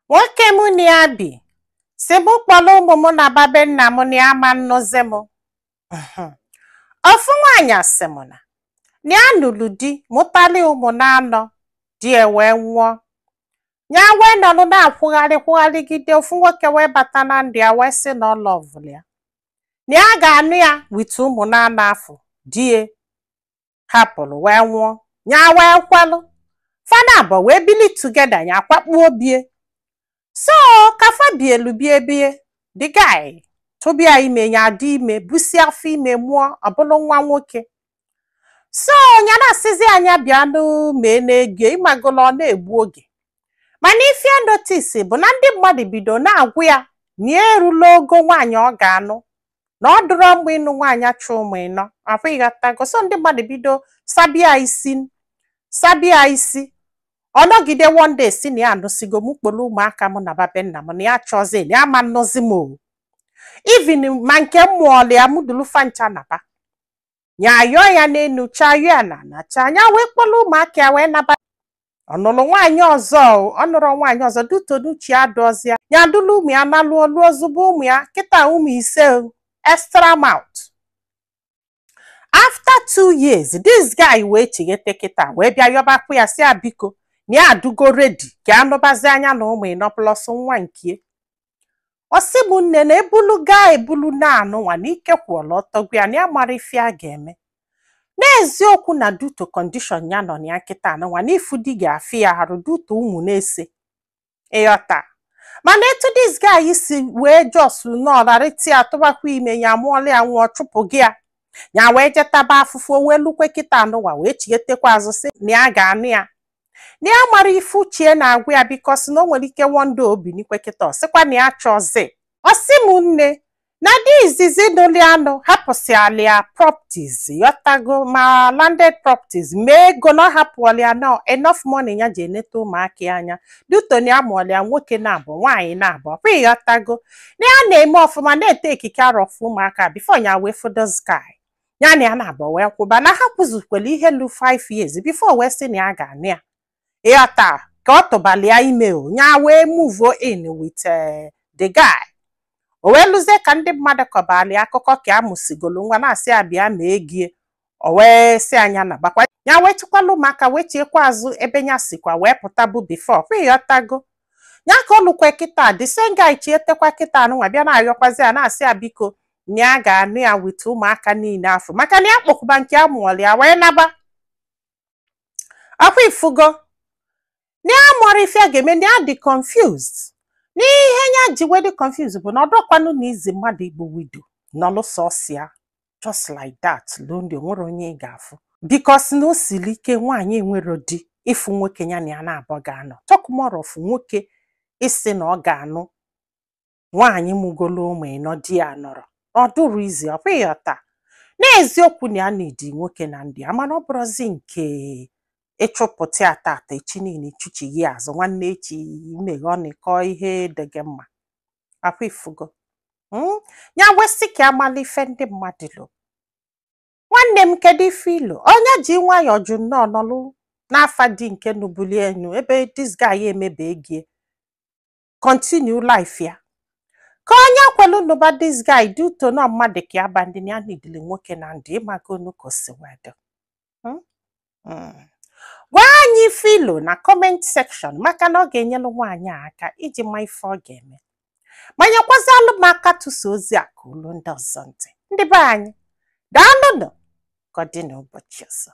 Nwoke mụ na ya bi si mụ kpọrọ ụmụ m na babe nna m na ya ma nnụzi m. Ofu nwaanyị sị m na ya nụrụ di, mụtali ụmụ na-anọ, di e wee nwụọ. Ya wee nọrọ na-akwụgharị kwụgharịgide, ofu nwoke wee bata na ndụ ya, wee sị na ọ loveụrụ ya, na ya ga-anụ ya with ụmụ na-anọ afọ di ya hapụrụ wee nwụọ. Ya wee kwelụ, fana abụọ wee bili together, ya kwakpuo bie. So ka fa bielu bie bie, the guy tụbịa ime, ya dị ime, busi afọ ime, mụọ, ọbụlụ nwa nwoke. So ya na-asịzi anya bịa mee n'ego, ịmagolo ọ na-egbu oge. Mana ife notice bụ na ndị mmadụ bido na-agwụ ya na ya erula ogo nwaanyị ọ ga-anụ, na ọ dụrọ mgbe ịnụ nwaanyị achọ ụmụ ịnọ afọ, ịghọtago. So ndị mmadụ bido sabia isi, sabia isi. Ọ nọgide, one day si na ya anụsigo, m kporo ụmụaka m na babe nna m, na ya chọzi, na ya ma nnụzi m o, even ma nke m mụọlụ ya, m dulu fancha naba. Ya ayọọ ya n'elu, chaa yọọ ya na na chaa, ya wee kpọrọ ụmụaka ya wee naba. Ọ nụrụ nwaanyị ọzọ, ọ nụrụ nwaanyị ọzọ dutonuchi adụọzịa ya, dụlụ ụmụ ya na lụọ lụọ zụba ụmụ ya kịta, ụmụ 5 o, extra mouth. After 2 years, this guy wee chighete kịta, wee bịa yọbakwu ya, si ya biko, na ya adụgo ready ka anụbazi anya na ụmụ ịnọ plus nwa nkie. Ọ sị m nne, na ebulu gaa ebulu na-anụ nwa na ike kwụọla ọtọgwu ya, na ya mara ife a ga-eme n'eziokwu, na due to condition ya nọ na ya kịta anụnwa, na ifu di ga-afị ya arụ due to ụmụ na-ese, ịghọta. Mana etu this guy si wee just nọọlarịta ya, tụbakwa ime, ya mụọla ya nwa, chụpụ gị ya, ya wee jetaba afụfụ, wee lukwe kịta anụnwa, wee chietekwa azụ, sị na ya ga-anụ ya, na ya mara ife uchie na-agwa ya, because na o nwere ike one day obinikwe kịta, ọ sịkwa na ya chọzi. Ọ sị m nne, na di izizi nụli anụ hapụsịala ya properties, yọtago, ma landed properties, ma ego, na ọ hapụọla ya no enough money ya ji eneta ụmụaka ya anya, due to na ya mụọla ya nwoke na-abụ, nwaanyị na-abụ ọkwa, ịghọtago, na ya na-eme ọfụma, na-etake care of ụmụaka before ya wee fụ this guy. Ya na ya na-abụ wee kwụba, na ha kwụzukwere ihe lu 5 years before wee sị na ya ga-anụ ya, ịghọta, ka ọ tụbali ya ime o, ya wee move in with the guy. O wee lụzie ka ndị mmadụ kọbali akụkọ ka a mụsigolo nwa, na-asị ya bịa ma egie. O wee sị anya na bakwa ya, wee chịkwala ụmụaka, wee chiekwa azụ ebe ya sikwa wee pụta bụ before kwa, ịghọtago. Ya ka ọ lụkwa kịta, the same guy chietekwa kịta anụnwa, bịa na-arịọkwazi ya, na-asị ya biko, na ya ga-anụ ya with ụmụaka niile afọ, maka na ya kpọkwuba nke a mụọrọ ya wee naba ọkwa. Ifugo na ya mụọrọ ife a ga-eme, na ya dị confused. N'ihe ya ji wee dị confused bụ na ọ dọkwanụ na izi mmadụ igbo widow nọlụ sọsịa just like that, lonely, onwere onye ị ga-afụ, because na o siri ike nwaanyị enwero di ịfụ nwoke ya na ya na-abụ ga-anọ, talk more of nwoke ịsị na ọ ga-anụ nwaanyị mụgolo ụmụ ịnọ di ya nọrọ. Ọ dụrụ izi ọkwa, ịghọta. N'eziokwu na ya na-edi nwoke na ndị ya, mana ọ bụrụzi nke ịchụpụta ya tata, echi niile ịchụchighi azụ, nwanne echi imeghe ọnụ kọọ ihe dị gị mma akwa. Ifugo. Ya wesị ka amala ife ndị mmadụ lo. Nwanne m, kedu ife ilo onye ji nwayọọ jụ nnọọ nọlụ n'afa di nke nubuli enu, ebe this guy emebe egie, continue life ya, ka onye kwelu nụba this guy due to nọ mmadụ ka ya ba ndị na ya nidili nwoke na ndụ, ịmago onu ka o si wee dị. Gwa anyị ife ilo na comment section, maka na ọ ga-enyelu nwaanyị a aka iji ma ife ọ ga-eme, ma nyekwazịalụ m aka tụsa ozi a ka olu ndị ọzọ ntị. Ndị be anyị, daalụnụ. Ka ọ dị n'ụbọchị ọzọ.